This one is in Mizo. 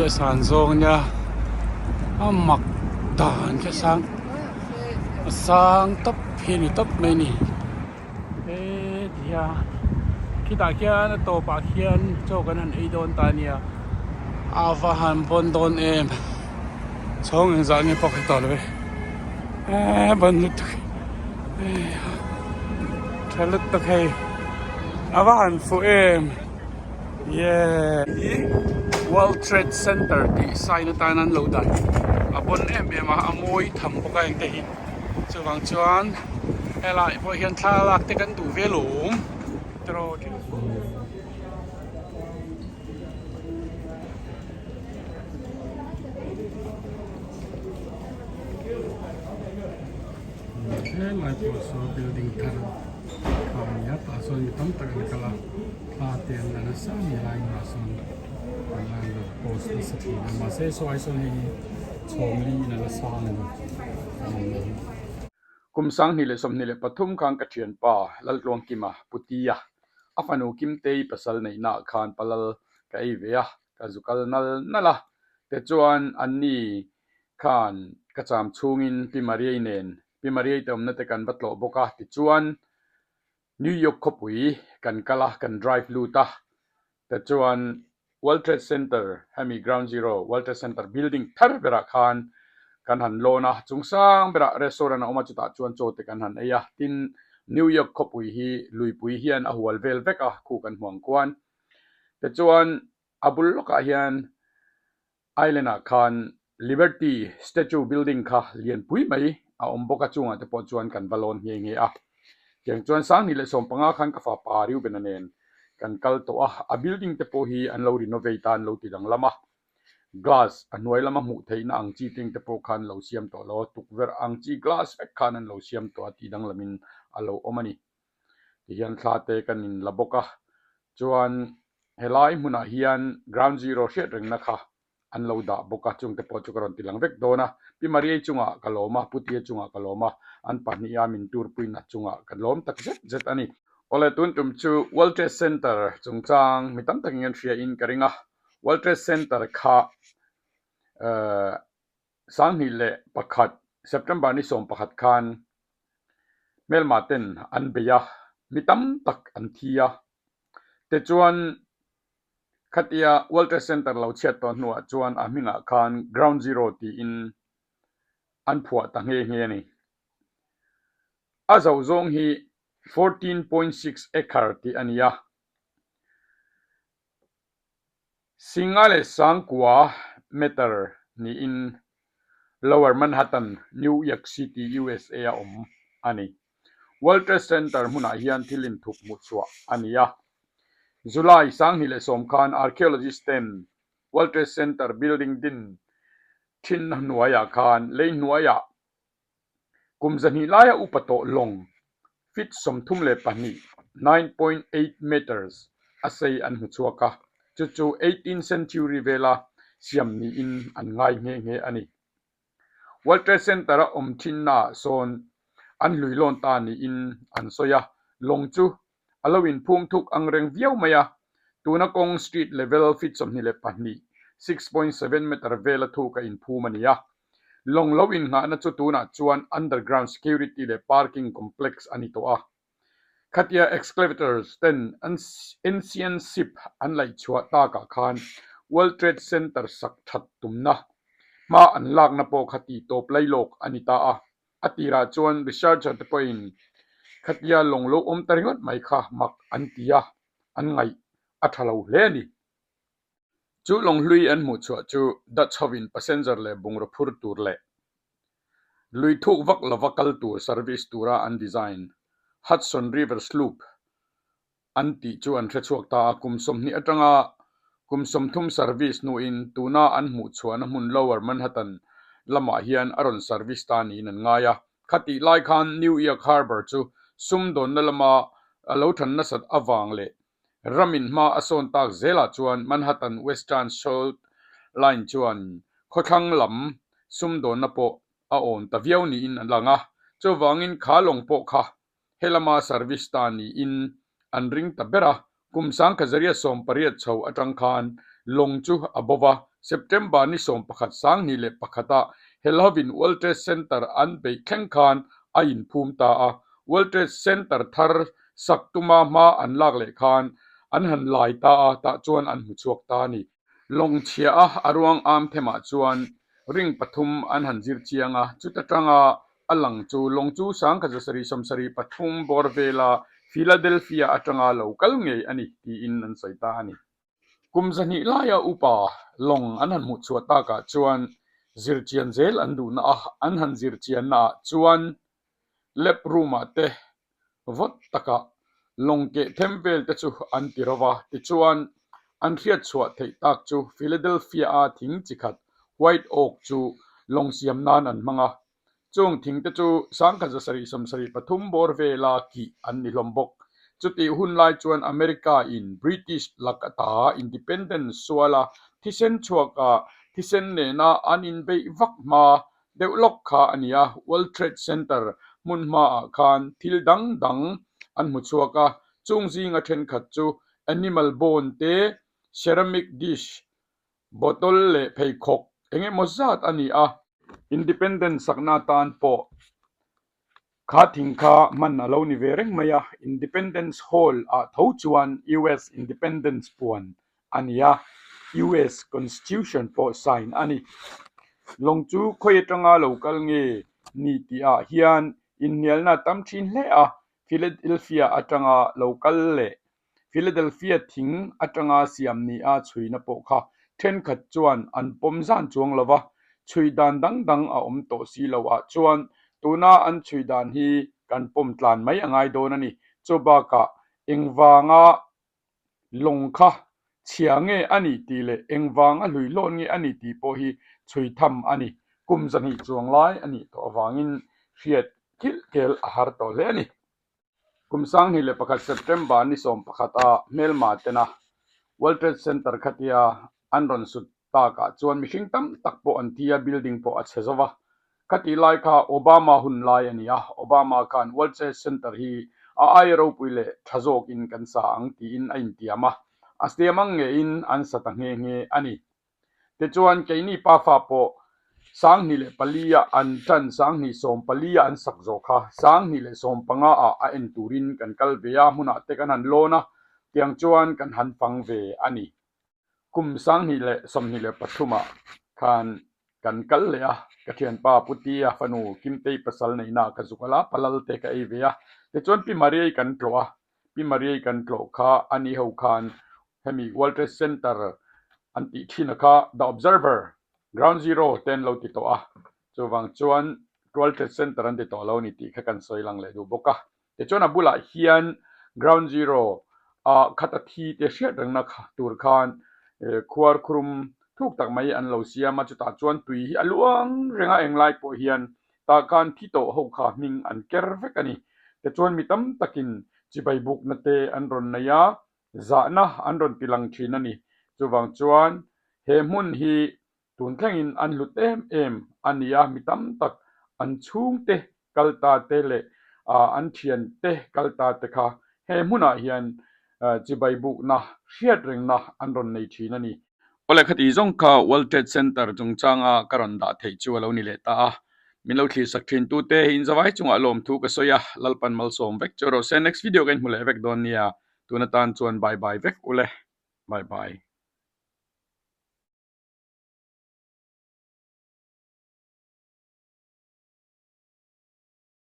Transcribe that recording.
a san zawng ania a mak dan khi a sang a sang tawp hi a ni tawp mai a ni he ti hian khitah khian a tawpah khian chaw kan han ei dawn ta ania a va han bawn dawn em chhawng engzah nge pawh ka hre tawh lo e eee bawn lutuk tha lutuk hei a va han fuh em yeah hi world trade center tih sign atan an lo dah a bawn em em a a mawi tham bawk a engte hi chuvang chuan helai pawh hian thlalak te kan duh ve lawm tiraw Helai pawh saw building thar kha a ni a tah sawn mi tam tak an kal a thla te an la nasa a ni lai hmunah sawn an la an rawn post nasa thin a mahse saw ai sawn hei hi chhawm li in a la sang a ni Kum 2023 khan ka thianpa Laltluangkima Putia a fanu Kimtei pasal neihnaah khan palal ka ei ve a, ka zu kal nal nal a, tichuan anni khan ka cham chhungin Pi Mariai nen Pi Mariai te awmna te kan va tlawh bawk a, tichuan New York khawpui kan kal a, kan drive lut a, tichuan World Trade Center hemi Ground Zero World Trade Center building thar berah khan kan han lawn a, chung sang berah restaurant a awm a, chutah chuan chaw te kan han ei a, tin New York khawpui hi luipui hian a hual vel vek a, khu kan hmuang khuan tichuan a bul lawkah hian Island ah khan Liberty Statue building kha lianpui mai a awm bawk a, chungah te pawh chuan kan va lawn nghe nghe a. Tiang chuan 2015 khan ka fapa Reuben-a nen kan kal tawh a, a building te pawh hi an lo renovate a, an lo ti danglam a. Glass a hnuai lama hmuh theihna ang chi teng te pawh khan lo siam tawh lo a, tukverh ang chi glass vek khan an lo siam tawh a, tih danglamin a lo awm a ni. Tihian thla te kan inla bawk a, Chuan helai hmunah hian ground zero hriat rengna kha an lo dah bawk a, chungte pawh chu ka rawn ti lang vek dawn a. Pi Mariai chungah ka lawm a, Pu Tia chungah ka lawm a, an pahniha min turpuina chungah ka lawm tak zet zet a ni. Awle tun tum chu World Trade Center chungchang mi tam takin an hria in ka ring a, World Trade Center kha 2001 September ni 11 khan hmelma ten an bei a, mi tam tak an thi a. Tichuan khatia World Trade Center lo chhiat tawh hnuah chuan a hmingah khan Ground Zero tiin an phuah ta nghe nghe a ni. A zo zawng hi 14.6 acre tih a ni a. Singa leh Sangkua meter niin Lower Manhattan, New York City, USA a awm a ni. World Trade Center hmunah hian thil inthup hmuhchhuah a ni a. July 2010 khan archaeologist ten World Trade Center building din thinna hnuaiah khan lei hnuaiah Kum zahnih laia upa tawh lawng feet 32, 9.8 metres, a sei an hmu chhuak a, chu chu eighteenth century vela siam niin an ngai nghe nghe a ni. World Trade Center-a awm thinnaah sawn an hlui lawn ta niin an sawi a, lawng chu A lo inphum thuk ang reng viau mai a, tuna kawng street level feet 22, 6.7 meter vela thuk a inphum a ni a. Lawng lo innghahna chu tunah chuan underground security leh parking complex a ni tawh a. Khatia excavators ten ancient ship an laihchhuah takah khan World Trade Center sak that tumna hma an lakna pawh kha tihtawp lailawk a ni ta a. A tirah chuan researcher te pawhin khatia lawng lo awm ta ringawt mai kha mak an ti a, an ngaih a tha lo hle a ni. Chu lawng hlui an hmuh chhuah chu Dutch hovin passenger leh bungraw phur tur leh lui thuk vak lova kal tur service tura an design Hudson River Sloop an tih chu an hre chhuak ta a, kum 20 atanga kum 30 service hnuin tuna an hmuh chhuahna hmun Lower Manhattan lamah hian a rawn service ta niin an ngai a. Khatih lai khan New York Harbor chu sumdawnna lama a lo than nasat avang leh ramin hma a sawn tak zelah chuan Manhattan Western Shore Line chuan khawthlang lam sumdawnna pawh a awn ta viau niin an lang a, chuvangin kha lawng pawh kha Helama service ta niin an ring ta ber a, kum 1880 chho atang khan lawng chu a bo va, September ni 11 2001 ah helhovin World Trade Center an beih thleng khan a inphum ta a. World Trade Center thar sak tuma hma an lak leh khan an han lai ta a, tah chuan an hmu chhuak ta a ni. Lawng chhia a a ruang am themah chuan ring pathum an han zir chiang a, chuta tanga a lang chu lawng chu 1773 bawr vela Philadelphia atanga lo kal ngei a ni tiin an sawi ta a ni. Kum 200 laia upa lawng an han hmuh chhuah takah chuan zirchian zel an duhna a, an han zirchianna ah chuan lab room ah te vawt takah lawng keh them vel te chu an ti ro va, tichuan an hriat chhuah theih tak chu Philadelphia a thing chi khat White Oak chu lawng siam nan an hmang a, Chung thing te chu 1773 bawr vela kih an ni hlawm bawk. Chutih hun lai chuan America in British lak ata independence suala thisen chhuaka thisen nena an inbeih vak hma deuh lawk kha a ni a. World Trade Center hmun hmaah khan thil dang dang an hmu chhuak a, chung zinga thenkhat chu animal bone te, ceramic dish Bottle leh pheikhawk eng emaw zat a ni a. Independence sakna atan pawh kha thing kha hman a lo ni ve reng mai a. Independence Hall ah tho chuan US Independence puan a ni a, US Constitution pawh sign a ni. Lawng chu khawi atanga lo kal nge ni tih ah hian inhnialna tam thin hle a, Philadelphia atanga lo kal leh Philadelphia thing atanga siam nia chhuina pawh kha thenkhat chuan an pawm zan chuang lo va, chhui dan dang dang a awm tawh si lo ah chuan tuna an chhui dan hi kan pawm tlan mai a ngai dawn a ni. Chu bakah engvanga lawng kha chhia nge a ni tih leh engvanga hlui hlawn nge a ni tih pawh hi chhui tham a ni. Kum 200 chuang lai a nih tawh avangin hriat kilh kel a har tawh hle a ni. Kum 2001 September ni 11 a hmelma tena World Trade Center khatia an rawn sut takah chuan mihring tam tak pawh an thi a, building pawh a chhe zo va. Khatih lai kha Obama hun lai a ni a, Obama khan World Trade Center hi a aia ropui leh tha zawkin kan sa ang tiin a intiam a, a siam ang ngeiin an sa ta nghe nghe a ni. Tichuan, keini pafa pawh 2004 ah an ṭan, 2014 ah an sak zawh kha, 2015 ah a en turin kan kal ve a, hmunah te kan han lawn a, tiang chuan kan han fang ve a ni. Kum 2023 ah khan kan kal leh a, ka ṭhianpa Putia fanu Kimtei pasal neihna ka zuk a la, palal te ka ei ve a, tichuan Pi Mariai kan tlawh a, Pi Mariai kan tlawh kha a ni ho khan hemi World Trade Center an tih thin a kha The Observer, Ground Zero te an lo ti tawh a, chuvang chuan World Trade Center an ti tawh lo a ni tih kha kan sawi lang leh duh bawk a. Tichuan a bulah hian Ground Zero ah khata thi te hriat rengna tur khan khuar khurum thuk tak mai an lo siam a, chutah chuan tui hi a luang reng a englai pawh hian tah khan thi tawh ho kha hming an ker vek a ni. Tichuan mi tam takin chibai bukna te an rawn nei a, Zahna an rawn ti lang thin a ni. Chuvang chuan he hmun hi tun thlengin an hlut em em a ni a, mi tam tak an chhungte kal ta te leh an thiante kal ta te kha he hmunah hian chibai bukna hriat rengna an rawn nei thin a ni. Awle khati zawng kha World Trade Center chungchanga ka rawn dah theih chu a lo ni leh ta a. Min lo thlirsak thin tute hi inzavai chungah lawmthu ka sawi a, Lalpan malsawm vek chu rawh se. Next video ka inhmu leh vek dawn nia. Tun atan chuan bye bye vek ule. Bye bye.